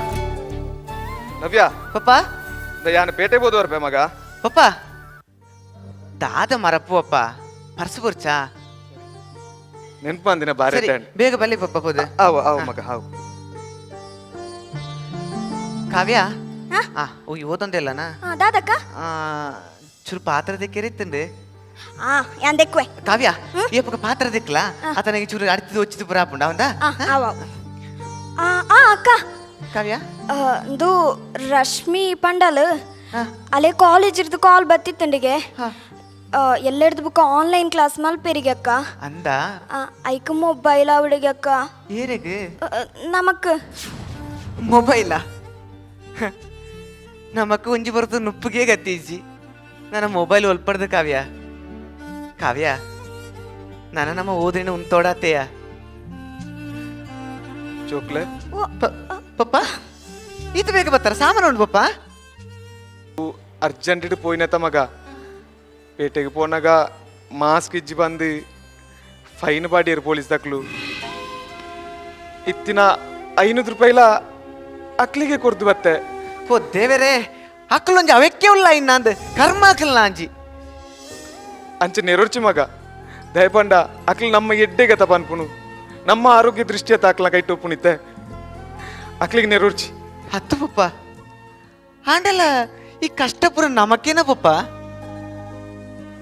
ನವ್ಯ ಪಪ್ಪ ಯಾನ ಪೇಟೆ ಬೋದವರ್ಪೆ ಮಗ. ಪಪ್ಪ ದಾದ ಮರಪ್ಪು ಪಪ್ಪ ಪರ್ಸು ಬುರ್ಚಾ ನೆನ್ಪಂದಿನ ಬಾರಿ. ಸರಿ, ಬೇಗ ಬಲ್ಲಿ ಪಪ್ಪ ಹೋದೆ. ಆವು ಆವು ಮಗ ಆವು. ಕಾವ್ಯ ಆ ಓ ಓದೊಂದಿಲ್ಲನಾ? ದಾದಕ್ಕ. ಚೂರು ಪಾತ್ರ ದಿಕ್ಕಿರಿತ್ತಂಡು. ಆ ಯಾನ್ ದೆಕ್ಕುವೆ. ಕಾವ್ಯ ಏಪಕ ಪಾತ್ರ ದಿಕ್ಲಾ ಆತನಿಗೆ ಚೂರು ಅಡ್ತಿದ್ದು వచ్చిದ್ದು ಪುರ ಆಪುಂಡ ಅವಂದ. ಆವ ಆ ಆ ಅಕ್ಕ. ಕಾವ್ಯ ಇಂದು ರಶ್ಮಿ ಪಂಡಲ್ ಅಲ್ಲೇ ಕಾಲೇಜ್ ಇರ್ದು ಕಾಲ್ ಬತ್ತಿತ್ತಂಡಿಗೆ ಎಲ್ಲೆಡ್ದು ಬುಕ್ಕ ಆನ್ಲೈನ್ ಕ್ಲಾಸ್ ಮಲ್ಪೆರಿಗೆ ಅಕ್ಕ. ಅಂದ ಐಕ್ ಮೊಬೈಲ್ ಅವಳಿಗೆ ಅಕ್ಕ. ಏರೆಗ್? ನಮಕ್. ಮೊಬೈಲ ನಮಕ್ ಒಂಜಿ ಬರ್ತದ ನುಪ್ಪುಗೆ ಗತ್ತೀಜಿ ನನ್ನ ಮೊಬೈಲ್ ಒಲ್ಪಡ್ದು ಕಾವ್ಯ. ಕಾವ್ಯ ನನ್ನ ನಮ್ಮ ಓದಿನ ಉಂತೋಡಾತೆಯ. ಚೋಕ್ಲೆ ಪಪ್ಪ ಈತ ಬೇಗ ಬರ್ತಾರ ಸಾಮಾನು ಉಂಡು ಪಪ್ಪ. ಅರ್ಜೆಂಟ್ ಇಟ್ಟು ಪೋಯಿನತ ಮಗ ಪೇಟೆಗೆ ಪೋನಾಗ ಮಾಸ್ಕ್ ಇಜ್ಜಿ ಬಂದು ಫೈನ್ ಬಾಡಿಯರು ಪೊಲೀಸ್ ದಕ್ಲು. ಇತ್ತಿನ 500 ರೂಪಾಯಿಲ ಅಕ್ಲಿಗೆ ಕೊರ್ದು ಬತ್ತೆ. ಪೋ ದೇವರೇ ಅಕ್ಕಲೊಂಜಿ ಅವೆಕ್ಕೆ ಉಲ್ಲ ಇನ್ನಂದು ಕರ್ಮ ಅಕ್ಕಲ್ ನಾಂಜಿ. ಅಂಚೆ ನೆರೊರ್ಚಿ ಮಗ ದಯಪಂಡ ಅಕ್ಲು ನಮ್ಮ ಎಡ್ಡೆಗತ ಪನ್ಪುನು ನಮ್ಮ ಆರೋಗ್ಯ ದೃಷ್ಟಿಯ ತಾಕ್ಲ ಕೈಟು ಪುಣಿತೆ ಅಕ್ಲಿಗೆ ನೆರೊರ್ಚಿ. ಹತ್ತು ಪಪ್ಪ ಆಂಡಲ ಈ ಕಷ್ಟಪುರ ನಮಕೇನ ಪಪ್ಪ?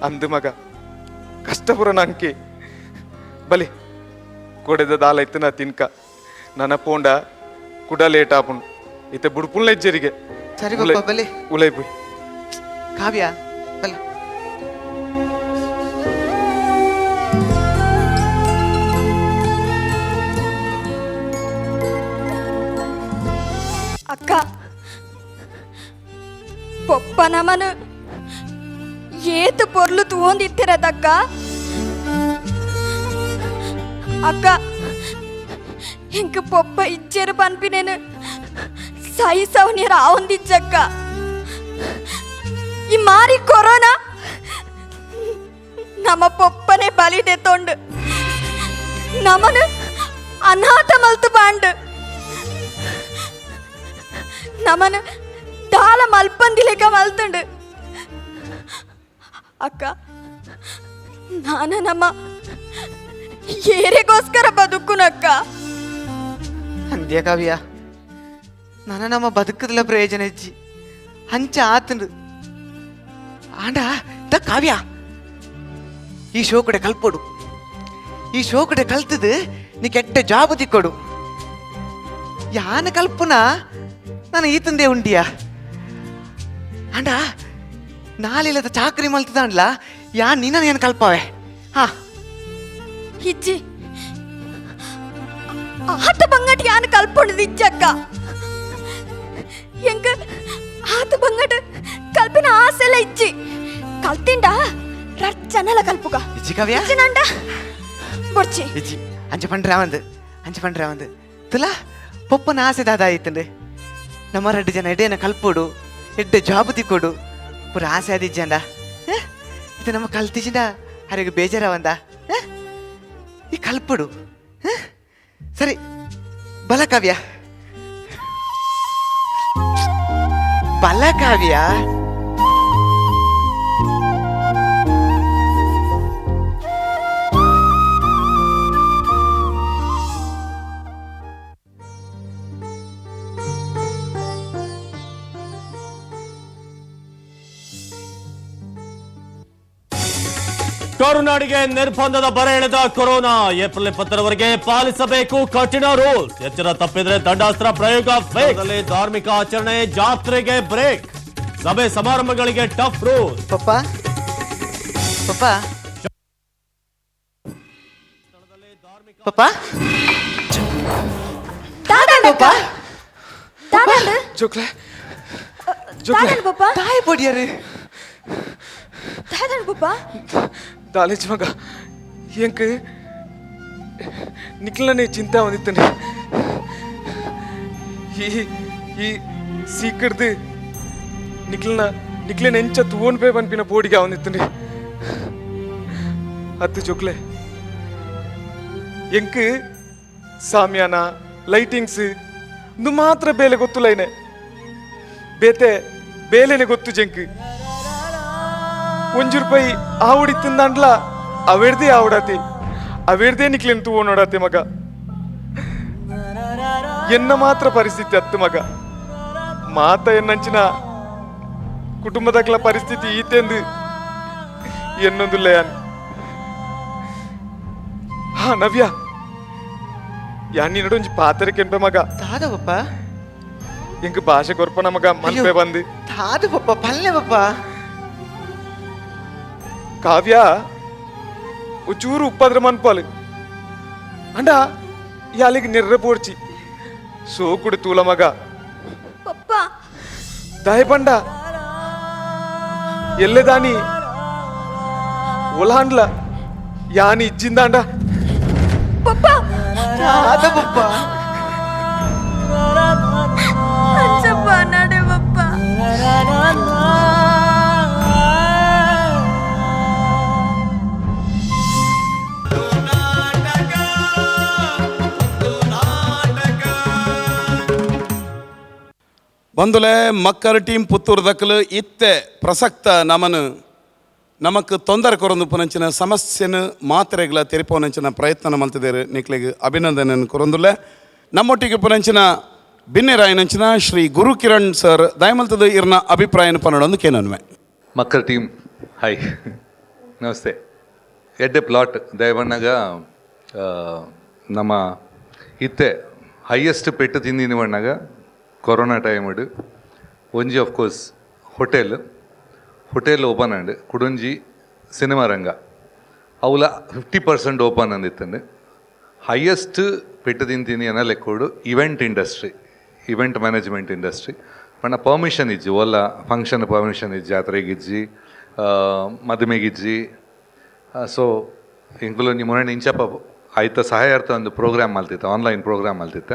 ಅಂದು ಮಗ ಕಷ್ಟಪುರ ನಂಕೆ ಬಲಿ ಕೊಡೆದ ದಾಲ ಇತ್ತು ನಾ ತಿನ್ಕ ನನ್ನ ಪೋಂಡ ಕುಡ ಲೇಟ್ ಆಪುಂಡು ಇತ್ತೆ ಬುಡ್ಪುಲ್ನ ಇಜ್ಜರಿಗೆ. ಸರಿ ಪಪ್ಪ ಬಲಿ. ಉಲೈ ಪೋಯ್. ಕಾವ್ಯ ಬಲ. ಅಕ್ಕ ಪೊಪ್ಪ ನಮನು ಏತು ಪೊರ್ಲು ತೂವೊಂದಿತ್ತಿರದಕ್ಕ ಅಕ್ಕ. ಇಂಕ ಪೊಪ್ಪ ಇಜ್ಜೆರು ಪನ್ಪಿನೇನು ಸಹಿಸವನಿಯರ ಆವೊಂದಿಜ್ಜಕ್ಕ. ಈ ಮಾರಿ ಕೊರೋನಾ ನಮ್ಮ ಪೊಪ್ಪನೆ ಬಲಿ ತೊಂಡು. ನಮನ ಅನಾಥ ಮಲ್ತು ಪಾಂಡ್ ನಮನ ದಾಲ ಮಲ್ಪಂದಿಲೇಕ ಮಲ್ತುಂಡು ಅಕ್ಕ ನಾನ ನಮ್ಮ ಏರೆಗೋಸ್ಕರ ಬದುಕುನಕ್ಕ ಅಂದ್ಯ ಕಾವ್ಯ ನನ್ನ ನಮ್ಮ ಬದುಕದಲ ಪ್ರಯೋಜನ ಇಜ್ಜಿ ಅಂಚ ಆತಂಡು ಆಂಡ the ಕಾವ್ಯ ಈ ಶೋ ಕಡೆ ಕಲ್ಪೊಡು ಈ ಶೋ ಕಡೆ ಕಲ್ತದು ನೀ ಕೆಟ್ಟ ಜಾಬ್ ತಿಕ್ಕೊಡು ಯಾನ ಕಲ್ಪನ ನಾನು ಈತಂದೆ ಉಂಡಿಯ ಅಂಡ ನಾಳಿಲ್ಲದ ಚಾಕ್ರಿ ಮಲ್ತದಾಂಡ್ಲ ಯಾ ನೀನ ಏನು ಕಲ್ಪವೆ ಹಾ ಇಜ್ಜಿ ಆತ ಬಂಗಟ್ ಯಾನ್ ಕಲ್ಪೊಂಡದು ಇಜ್ಜಕ್ಕ ಎಂಕ ಆತ ಬಂಗಟ್ ಕಲ್ಪಿನ ಆಸೆಲ್ಲ ಇಜ್ಜಿ ಕಲ್ತಿಂಡ ರಚ್ಚನಲ ಕಲ್ಪುಗ ಇಜ್ಜಿ ಕಾವ್ಯ ಇಜ್ಜಿನಂಡ ಬೊಡ್ಚಿ ಇಜ್ಜಿ ಅಂಚ ಪಂಡ್ರೆ ಅವಂದು ಅಂಚ ಪಂಡ್ರೆ ಅವಂದು ತುಲಾ ಪೊಪ್ಪನ ಆಸೆ ದಾದ ಆಯ್ತಂಡೆ ನಮ್ಮ ರಡ್ಡು ಜನ ಎಡೇನ ಕಲ್ಪೊಡು ಎಡ್ಡೆ ಜಾಬ್ ತಿಕ್ಕೊಡು ಪೂರ ಆಸೆ ಆದಿಜ್ಜಂಡ ಇದು ನಮ್ಮ ಕಲ್ತಿಜಿಂಡ ಅರೆಗೆ ಬೇಜಾರವಂದ ಈ ಕಲ್ಪೊಡು ಹ? ಸರಿ ಬಲ ಕಾವ್ಯ ಬಲ ಕಾವ್ಯ ಕರುನಾಡಿಗೆ ನಿರ್ಬಂಧದ ಬರ ಎಳೆದ ಕೊರೋನಾ ಏಪ್ರಿಲ್ 20ರವರೆಗೆ ಪಾಲಿಸಬೇಕು ಕಠಿಣ ರೂಲ್ಸ್. ಎಚ್ಚರ ತಪ್ಪಿದ್ರೆ ದಂಡಾಸ್ತ್ರ ಪ್ರಯೋಗ. ಫೇಕ್ ಧಾರ್ಮಿಕ ಆಚರಣೆ, ಜಾತ್ರೆಗೆ ಬ್ರೇಕ್, ಸಭೆ ಸಮಾರಂಭಗಳಿಗೆ ಟಫ್ ರೂಲ್ಸ್. ಪಪ್ಪ ಪಪ್ಪ ಪಪ್ಪ ದಾದಾಂಡಕ್ಕ ದಾದಾಂಡ್ ಜೋಕ್ಲೆ ದಾದಾಂಡ್ ಪಪ್ಪ ತಾಯಿ ಪೊಡಿಯರು ದಾದಾಂಡ್ ಪಪ್ಪ ದಾಲೇಜ್ ಮಗ ಎಂಕ್ ನಿಕ್ಲನೆ ಚಿಂತೆ ಬಂದಿತ್ತನೆ ಈ ಈ ಸೀಕರ್ದು ನಿಕ್ಲನ ನಿಕ್ಲನ ಎಂಚ ತೂವನ್ ಪೇ ಪನ್ಪಿನ ಪೋಡಿಗೆ ಅವನಿತ್ತನೆ ಅತ್ತು ಜೋಕ್ಲೆ ಎಂಕ್ ಸಾಮ್ಯಾನ ಲೈಟಿಂಗ್ಸ್ ಇಂದು ಮಾತ್ರ ಬೇಲೆ ಗೊತ್ತುಲೈನೆ ಬೇತೆ ಬೇಲೆನೆ ಗೊತ್ತು ಜಂಕ್ ಒಂಜಿ ರೂಪಾಯಿ ಆವಡಿ ತಿಂದಾಂಡ್ಲ ಅವೆರ್ದೇ ಆವಡಾತಿ ಅವೆರ್ದೇ ನಿಕ್ಲೆನ್ ತೂವ ನೋಡಾತಿ ಮಗ ಎನ್ನ ಮಾತ್ರ ಪರಿಸ್ಥಿತಿ ಅತ್ತು ಮಗ ಮಾತ ಎನ್ನಂಚಿನ ಕುಟುಂಬದಕ್ಲ ಪರಿಸ್ಥಿತಿ ಈತೆಂದು ಎನ್ನೊಂದುಲ್ಲ ಯಾನ್ ಹಾ ನವ್ಯ ಯಾನ್ ನಿನ್ನಡೊಂಜಿ ಪಾತ್ರೆ ಕೆಂಪೆ ಮಗ ತಾದ ಪಪ್ಪ ಎಂಕ್ ಭಾಷೆ ಕೊರ್ಪನ ಮಗ ಮನ್ಪೆ ಬಂದು ತಾದ ಪಪ್ಪ ಪಲ್ಲೆ ಪಪ್ಪ ಕಾವ್ಯ ಒಂಚೂರು ಉಪ್ಪಾದ್ರೆ ಮನ್ಪಾಲು ಅಂಡ ಯಾಲಿಗೆ ನಿರ್ರ ಪೋಡ್ಚಿ ಸೋಕುಡು ತೂಲ ಮಗ ಪಪ್ಪ ದಯಪಂಡ ಎಲ್ಲೆದಾನಿ ಒಲಾಂಡ್ಲ ಯಾನಿ ಇಜ್ಜಿಂದಾಂಡ ಪಪ್ಪ ತಾದ ಪಪ್ಪ ಅಚ್ಚಪ್ಪ ನಡೆ ಪಪ್ಪ ಬಂದುಲೆ ಮಕ್ಕರ್ ಟೀಮ್ ಪುತ್ತೂರು ದಕ್ಕಲು ಇತ್ತೆ ಪ್ರಸಕ್ತ ನಮನು ನಮಕ್ ತೊಂದರೆ ಕೊರೊಂದು ಪುನಂಚಿನ ಸಮಸ್ಯೆನು ಮಾತ್ರೆಗಳ ತೆರಿಪೋನಂಚಿನ ಪ್ರಯತ್ನ ಮಲ್ತಿದ್ದೇವೆ. ನಿಕ್ಲೆಗ್ ಅಭಿನಂದನೆ ಕೊರೊಂದುಲ್ಲೆ. ನಮ್ಮೊಟ್ಟಿಗೆ ಪುನಂಚಿನ ಬಿನ್ನೆರಾಯನಂಚಿನ ಶ್ರೀ ಗುರುಕಿರಣ್ ಸರ್ ದಯಮಲ್ತದ ಇರ್ನ ಅಭಿಪ್ರಾಯನ ಪನ್ನಡೊಂದು ಕೇನನ್ವೆ. ಮಕ್ಕಳ ಟೀಮ್ ಹಾಯ್ ನಮಸ್ತೆ. ಎಡ್ಡೆ ಪ್ಲಾಟ್ ದಯವಣ್ಣಗ ನಮ್ಮ ಇತ್ತೆ ಹೈಯೆಸ್ಟ್ ಪೆಟ್ಟು ತಿಂದಿನಿ ಬಣ್ಣಗ ಕೊರೋನಾ ಟೈಮ್ ಒಂಜಿ of course hotel hotel open and ಕುಡೊಂಜಿ ಸಿನಿಮಾ ರಂಗ ಅವುಲ 50% ಓಪನ್ ಅಂದಿತ್ತಂಡು. ಹೈಯೆಸ್ಟ್ ಪೆಟ್ಟು ತಿಂತೀನಿ ಅನ್ನೋ ಲೆಕ್ಕೋಡು event industry, event management industry ಪಂಡ ಪರ್ಮಿಷನ್ ಇಜ್ಜಿ, ಓಲ್ಲ ಫಂಕ್ಷನ್ ಪರ್ಮಿಷನ್ ಇಜ್ಜಿ, ಜಾತ್ರೆಗಿಜ್ಜಿ, ಮದುಮೆಗಿಜ್ಜಿ. ಸೊ ಎಂಕುಲು ಮೊನ್ನೆ ಇಂಚಪ್ಪ ಆಯ್ತ ಸಹಾಯಾರ್ಥ ಒಂದು ಪ್ರೋಗ್ರಾಮ್ ಮಲ್ತಿತ್ತ, ಆನ್ಲೈನ್ ಪ್ರೋಗ್ರಾಮ್ ಮಲ್ತಿತ್ತ.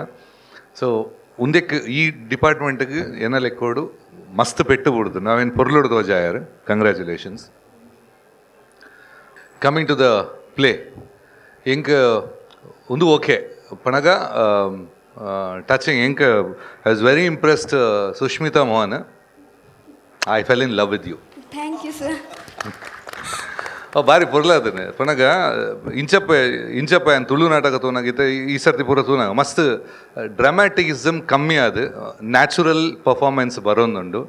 ಸೊ ಉಂದೆಕ್ ಈ ಡಿಪಾರ್ಟ್ಮೆಂಟ್ಗೆ ಏನ ಲೆಕ್ಕೋಡು ಮಸ್ತ್ ಪೆಟ್ಟು ಬಿಡುದು ನಾವೇನು ಪೊರ್ಲುಡು ತೋಜಾಯರ್. Congratulations. Coming to the play, ಎಂಕ್ ಒಂದು ಓಕೆ ಪಣಗ ಟಚಿಂಗ್ ಎಂಕ್ I was very impressed Sushmita Mohan I fell in love with you. Thank you sir. ಬಾರಿ ಪೊರ್ಲ ಅದನ್ನೇ ಪನಗ ಇಂಚಪ್ಪ ಇಂಚಪ್ಪ ಏನು ತುಳು ನಾಟಕ ತೂನಾಗಿತ್ತೆ ಈ ಸರ್ತಿ ಪೂರ ತೂನಾಗ ಮಸ್ತ್ ಡ್ರಾಮ್ಯಾಟಿಕಿಸಮ್ ಕಮ್ಮಿ ಅದು ನ್ಯಾಚುರಲ್ ಪರ್ಫಾರ್ಮೆನ್ಸ್ ಬರೋಂದುಂಡು.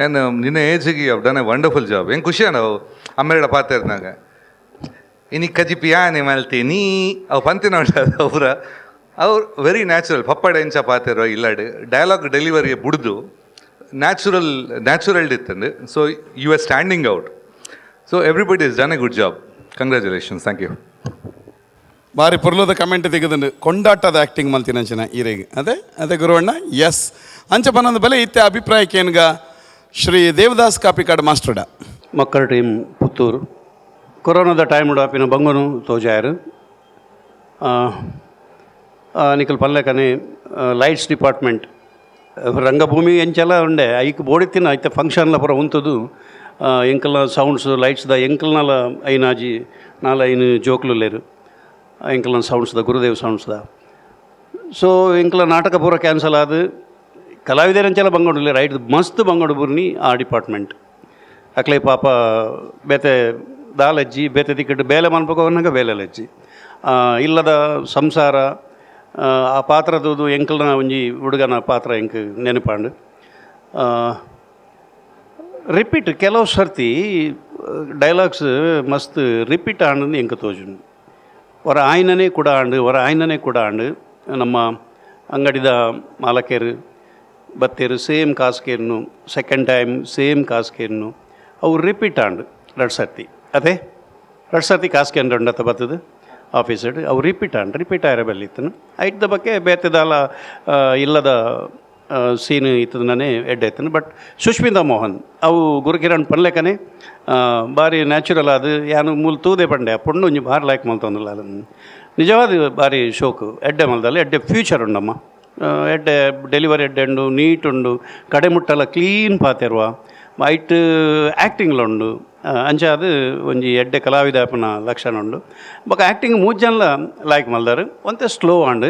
ಏನು ನಿನ್ನ ಏಜಿಗೆ you done a wonderful job. ಹೆಂಗೆ ಖುಷಿ ನಾವು ಅಮ್ಮೇಡ ಪಾತಿರ್ನಾಗ ಇನಿ ಕಜಿಪಿ ಯಾನೆ ಮಲ್ತೀನಿ ಅವು ಪಂತಿನ ಅವರ ಅವ್ರು ವೆರಿ ನ್ಯಾಚುರಲ್ ಪಪ್ಪಡ ಎಂಚ ಪಾತಿರೋ ಇಲ್ಲಾಡು ಡೈಲಾಗ್ ಡೆಲಿವರಿ ಬುಡ್ದು ನ್ಯಾಚುರಲ್ ನ್ಯಾಚುರಲ್ ಇತ್ತಂದು. So you are standing out. So everybody is done a good job. Congratulations. Thank you. ಬಾರಿ ಪೊರ್ಲದ ಕಮೆಂಟ್ ತೆಗೆದು ಕೊಂಡಾಟದ ಆ್ಯಕ್ಟಿಂಗ್ ಮಲ್ತಿನ ಅಂಚಿನ ಈರೆಗೆ ಅದೇ ಅದೇ ಗುರುವಣ್ಣ ಎಸ್ ಅಂಚ ಪನ್ನೊಂದು ಬಲೆ ಇತ್ತೆ ಅಭಿಪ್ರಾಯಕ್ಕೆ ಏನ್ಗ ಶ್ರೀ ದೇವದಾಸ್ ಕಾಪಿಕಾಡ್ ಮಾಸ್ಟರ್ಡ. ಮಕ್ಕಳ ಟೀಮ್ ಪುತ್ತೂರು ಕೊರೋನಾದ ಟೈಮ್ ಆಪಿನ ಬಂಗನು ತೋಜಾಯರು ನಿಕಲ್ ಪಲ್ಲೆಕನೆ ಲೈಟ್ಸ್ ಡಿಪಾರ್ಟ್ಮೆಂಟ್ ರಂಗಭೂಮಿ ಎಂಚೆಲ್ಲ ಉಂಡೆ ಐಕ್ ಬೋಡಿತ್ತಿನ ಐತೆ ಫಂಕ್ಷನ್ಲ ಪೂರ ಉಂತದು ಎಂಕಲ್ನ ಸೌಂಡ್ಸ್ ಲೈಟ್ಸ್ದ ಎಂಕಲ್ನಲ ಐನಾಜಿ ನಾಲ ಐನು ಜೋಕ್ಲು ಲೇರು ಎಂಕಲ್ನ ಸೌಂಡ್ಸ್ದ ಗುರುದೇವ್ ಸೌಂಡ್ಸ್ದ. ಸೊ ಎಂಕಲ ನಾಟಕ ಪೂರ ಕ್ಯಾನ್ಸಲ್ ಆದ ಕಲಾವಿದರಂಚೆಲ್ಲ ಬಂಗೋಡು ರೈಟ್ ಮಸ್ತ್ ಬಂಗೋಡು ಬುರ್ನಿ ಆ ಡಿಪಾರ್ಟ್ಮೆಂಟ್ ಅಕ್ಲೆ ಪಾಪ ಬೇತೆ ದಾಲಜ್ಜಿ ಬೇತೆ ದಿಕ್ಕಟ್ಟು ಬೇಲೆ ಮನ್ಪಕೋವನ್ನಾಗ ಬೇಲೆಲಜ್ಜಿ ಇಲ್ಲದ ಸಂಸಾರ ಆ ಪಾತ್ರದ್ದು ಎಂಕಲ್ನ ಒಂಜಿ ಹುಡುಗನ ಪಾತ್ರ ಎಂಕ್ ನೆನಪಾಂಡು. ರಿಪೀಟ್ ಕೆಲವು ಸರ್ತಿ ಡೈಲಾಗ್ಸ್ ಮಸ್ತ್ ರಿಪೀಟ್ ಆಂಡ್ ಎಂಕ್ ತೋಜುಂಡು. ಹೊರ ಆಯ್ನನೇ ಕೂಡ ಆಂಡು ಹೊರ ಆಯ್ನನೇ ಕೂಡ ಆಂಡು ನಮ್ಮ ಅಂಗಡಿದ ಮಾಲಕರು ಬತ್ತೇರು ಸೇಮ್ ಕಾಸ್ಕೇರ್ನು second time same ಕಾಸ್ಕೇರ್ನು ಅವು ರಿಪೀಟ್ ಆಂಡು ಎರಡು ಸರ್ತಿ ಅದೇ ಎರಡು ಸರ್ತಿ ಕಾಸ್ಕೇನ್ ರಂಡತ್ತ ಬರ್ತದೆ ಆಫೀಸ್ ಅವು ರಿಪೀಟ್ ಆಂಡ್ ರಿಪೀಟ್ ಆಯ್ರ ಬೆಲ್ಲಿತ್ತನು ಐಟ್ದ ಬಗ್ಗೆ ಬೇತೆದಾಲ ಇಲ್ಲದ ಸೀನ್ ಇತ್ತದನೇ ಎಡ್ಡೆ ಬಟ್ ಸುಷ್ಮಿತಾ ಮೋಹನ್ ಅವು ಗುರುಕಿರಣ್ ಪನ್ಲೆಕನೆ ಬಾರಿ ನ್ಯಾಚುರಲ್ ಅದು ಯಾನು ಮೂಲ ತೂದೆ ಪಂಡೆ ಪೊಣ್ಣು ಒಂಜಿ ಭಾರಿ ಲೈಕ್ ಮಲ್ತೊಂದಿಲ್ಲ ನಿಜವಾದ ಭಾರಿ ಶೋಕು ಎಡ್ಡೆ ಮಲ್ದಲ್ಲ ಎಡ್ಡೆ ಫ್ಯೂಚರ್ ಉಂಡಮ್ಮ ಎಡ್ಡೆ ಡೆಲಿವರಿ ಎಡ್ಡೆ ಉಂಡು ನೀಟ್ ಉಂಡು ಕಡೆ ಮುಟ್ಟಲ ಕ್ಲೀನ್ ಪಾತೆರುವ ಐಟ್ ಆ್ಯಕ್ಟಿಂಗ್ಲ ಉಂಡು ಅಂಚ ಅದು ಒಂಜಿ ಎಡ್ಡೆ ಕಲಾವಿದಾಪನ ಲಕ್ಷಣ ಉಂಡು ಬೊಕ್ಕ ಆ್ಯಕ್ಟಿಂಗ್ ಮೂರು ಜನಲ ಲೈಕ್ ಮಲ್ದಾರು ಒಂತೆ ಸ್ಲೋ ಆಂಡ್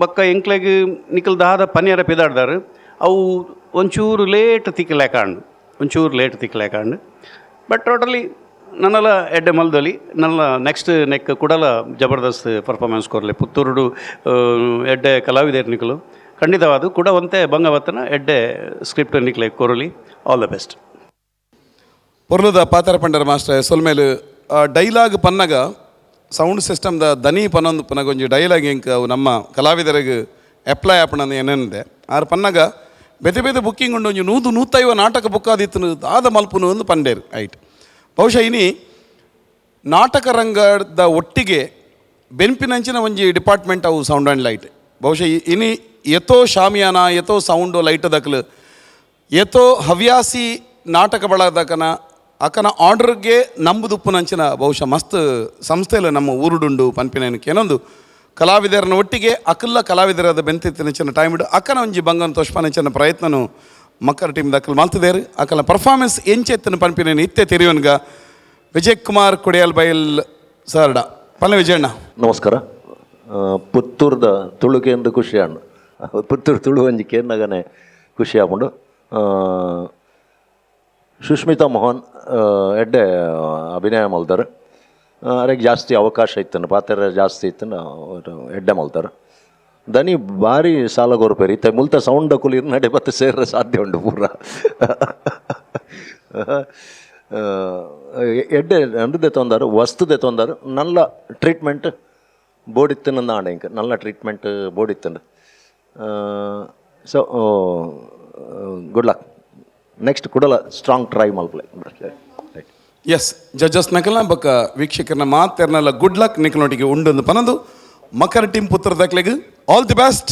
ಬೊಕ್ಕ ಎಂಕ್ಲೆಗ್ ನಿಕಲ್ ದಾದ ಪನಿಯರ ಪಿದಾಡ್ದಾರು ಅವು ಒಂಚೂರು ಲೇಟ್ ತಿಕ್ಕಲೇಕಾಂಡು ಒಂಚೂರು ಲೇಟ್ ತಿಕ್ಕಲೇಕಾಂಡು ಬಟ್ ಟೋಟಲಿ ನನ್ನೆಲ್ಲ ಎಡ್ಡೆ ಮಲ್ದೊಲಿ ನನ್ನ ನೆಕ್ಸ್ಟ್ ನೆಕ್ ಕೂಡಲ ಜಬರ್ದಸ್ತ್ ಪರ್ಫಾರ್ಮೆನ್ಸ್ ಕೊರಲಿ ಪುತ್ತೂರುಡು ಎಡ್ಡೆ ಕಲಾವಿದರು ನಿಕಲು ಖಂಡಿತವಾದ ಕೂಡ ಒಂತೆ ಬಂಗವತ್ತನ ಎಡ್ಡೆ ಸ್ಕ್ರಿಪ್ಟ್ ನಿಕ್ಲೆ ಕೊರಲಿ. All the best. ಪೊರ್ಲುದ ಪಾತರ ಪಂಡರ ಮಾಸ್ಟರ್ ಸೊಲ್ಮೇಲು ಡೈಲಾಗ್ ಪನ್ನಗ ಸೌಂಡ್ ಸಿಸ್ಟಮ್ದ ದನಿ ಪನ್ನೊಂದು ಪನ್ನಗ ಒಂಜಿ ಡೈಲಾಗ್ ಎಂಕ್ ಅವು ನಮ್ಮ ಕಲಾವಿದರಿಗೆ ಅಪ್ಲೈ ಆಪಣಂದು ಏನೇನಿದೆ ಆರು ಪನ್ನಗ ಬೇತೆ ಬೇತೆ ಬುಕ್ಕಿಂಗ್ ಉಂಡು ಒಂಜಿ 100-150 ನಾಟಕ ಬುಕ್ ಆದಿತ್ತು ದಾದ ಮಲ್ಪುನು ಒಂದು ಪಂಡೇರು ಐಟ್. ಬಹುಶಃ ಇನಿ ನಾಟಕ ರಂಗದ ಒಟ್ಟಿಗೆ ಬೆನ್ಪಿನಂಚಿನ ಒಂಜಿ ಡಿಪಾರ್ಟ್ಮೆಂಟ್ ಅವು sound and light. ಬಹುಶಃ ಇನಿ ಎತೋ ಶಾಮಿಯಾನ ಎತೋ ಸೌಂಡು ಲೈಟ್ ದಕ್ಲು ಏತೋ ಹವ್ಯಾಸಿ ನಾಟಕ ಬಳದಕನ ಅಕನ ಆರ್ಡರ್ಗೆ ನಂಬುದುಪ್ಪುನಂಚಿನ ಬಹುಶಃ ಮಸ್ತ್ ಸಂಸ್ಥೆಯಲ್ಲಿ ನಮ್ಮ ಊರುಡುಂಡು ಪನ್ಪಿನಕ್ಕೆ ಏನೊಂದು ಕಲಾವಿದರನ ಒಟ್ಟಿಗೆ ಅಕಲ್ಲ ಕಲಾವಿದರಾದ ಬೆಂತಿತ್ತಿನಂಚಿನ ಟೈಮ್ ಇಡು ಅಕ್ಕನ ಒಂಜಿ ಬಂಗನ ತೋಷ್ಪನಂಚಿನ ಪ್ರಯತ್ನನು ಮಕ್ಕಳ ಟೀಮ್ ದಕ್ಕಲು ಮಲ್ತದೇರು ಅಕಲ ಪರ್ಫಾರ್ಮೆನ್ಸ್ ಎಂಚೆತ್ತನ ಪನ್ಪಿನ ಇತ್ತೆ ತೆರಿಯವನ್ಗ ವಿಜಯ್ ಕುಮಾರ್ ಕೊಡಿಯಲ್ ಬೈಲ್ ಸರ್ಡ ಪಲ್ಲೆ ವಿಜಯಣ್ಣ. ನಮಸ್ಕಾರ. ಪುತ್ತೂರ್ದ ತುಳುಕೆ ಎಂದು ಖುಷಿ ಅಣ್ಣ ಪುತ್ತೂರು ತುಳು ಒಂಜಿ ಕೇನ್ನಗನೆ ಖುಷಿ ಆಪುಂಡು. ಸುಷ್ಮಿತಾ ಮೋಹನ್ ಎಡ್ಡೆ ಅಭಿನಯ ಮಲ್ತಾರೆ ಅರೆಗ್ ಜಾಸ್ತಿ ಅವಕಾಶ ಇತ್ತನು ಪಾತ್ರ ಜಾಸ್ತಿ ಇತ್ತನು ಎಡ್ಡೆ ಮಲ್ತಾರೆ ದನಿ ಭಾರಿ ಸಾಲ ಕೊರ್ಪೇರು ಇತ್ತೆ ಮುಲ್ತ ಸೌಂಡ್ ಕುಲಿ ನಡೆ ಬತ್ತ ಸೇರ್ರೆ ಸಾಧ್ಯ ಉಂಡು ಪೂರ ಎಡ್ಡೆ ಅಂದದೆ ತೊಂದರು ವಸ್ತುದೆ ತೊಂದರು ನಲ್ಲ ಟ್ರೀಟ್ಮೆಂಟ್ ಬೋಡಿತ್ತನ ಆಂಡ ಇಂಕ್ ನಲ್ಲ ಟ್ರೀಟ್ಮೆಂಟ್ ಬೋಡಿತ್ತಂಡು. So good luck next ಕುಡಲ strong try ಮಲ್ಪಲೆ. Right. S judges ನಕಲ್ನ ಬಕ್ಕ ವೀಕ್ಷಕರನ್ನ ಮಾತೆರ್ನಲ್ಲ ಗುಡ್ ಲಕ್ ನಿಕಲೊಟ್ಟಿಗೆ ಉಂಡೊಂದು ಪನದು ಮಕರ ಟೀಮ್ ಪುತ್ರ ದಾಖಲೆಗೆ all the best,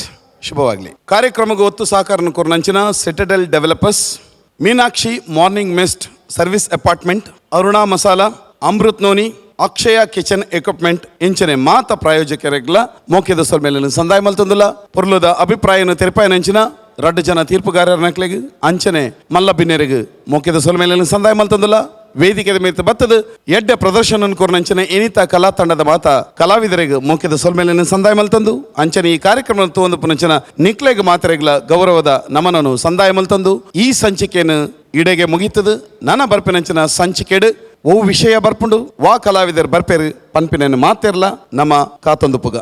ಶುಭವಾಗಲಿ. ಕಾರ್ಯಕ್ರಮಕ್ಕೆ ಒತ್ತು ಸಹಕಾರ ಕೊರನಂಚಿನ Citadel developers, Meenakshi morning mist service apartment, Aruna masala, Amrit noni, Akshaya kitchen equipment ಇಂಚನೆ ಮಾತ ಪ್ರಾಯೋಜಕರಿಗ್ಲ ಮೋಕ್ಯದ ಸೊಲ್ಮೇಲೆ ಸಂದಾಯ ಮಲ್ತೊಂದುಲ್ಲ. ಪೊರ್ಲುದ ಅಭಿಪ್ರಾಯನ ತೆರಪಾಯನಂಚಿನ ರಡ್ಡು ಜನ ತೀರ್ಪುಗಾರರ ನಕ್ಲೆಗ್ ಅಂಚನೆ ಮಲ್ಲ ಬಿನ್ನೆರೆಗ್ ಮೋಕ್ಯದ ಸೊಲ್ಮೇಲೆ ಸಂದಾಯ ಮಲ್ತೊಂದುಲ್ಲ. ವೇದಿಕೆದ ಮೇತ್ ಬತ್ತದು ಎಡ್ಡೆ ಪ್ರದರ್ಶನ ಕೊರ್ನಂಚನೆ ಇನಿತ ಕಲಾ ತಂಡದ ಮಾತ ಕಲಾವಿದರಿಗೆ ಮೋಕೆದ ಸೊಲ್ಮೆಲೆನ್ ಸಂದಾಯ ಮಲ್ತಂದು ಅಂಚನೆ ಈ ಕಾರ್ಯಕ್ರಮ ತೂವೊಂದು ಪುನಂಚನ ನಿಕ್ಲೆಗ್ ಮಾತೆರೆಗ್ಲ ಗೌರವದ ನಮನನು ಸಂದಾಯ ಮಲ್ತಂದು ಈ ಸಂಚಿಕೆಯನ್ನು ಇಡೆಗೆ ಮುಗಿತದು. ನನ ಬರ್ಪಿನಂಚಿನ ಸಂಚಿಕೆಡು ಓ ವಿಷಯ ಬರ್ಪುಂಡು ವಾ ಕಲಾವಿದರು ಬರ್ಪೇರು ಪನ್ಪಿನ ಮಾತೆರ್ಲ ನಮ್ಮ ಕಾತೊಂದು ಪುಗ.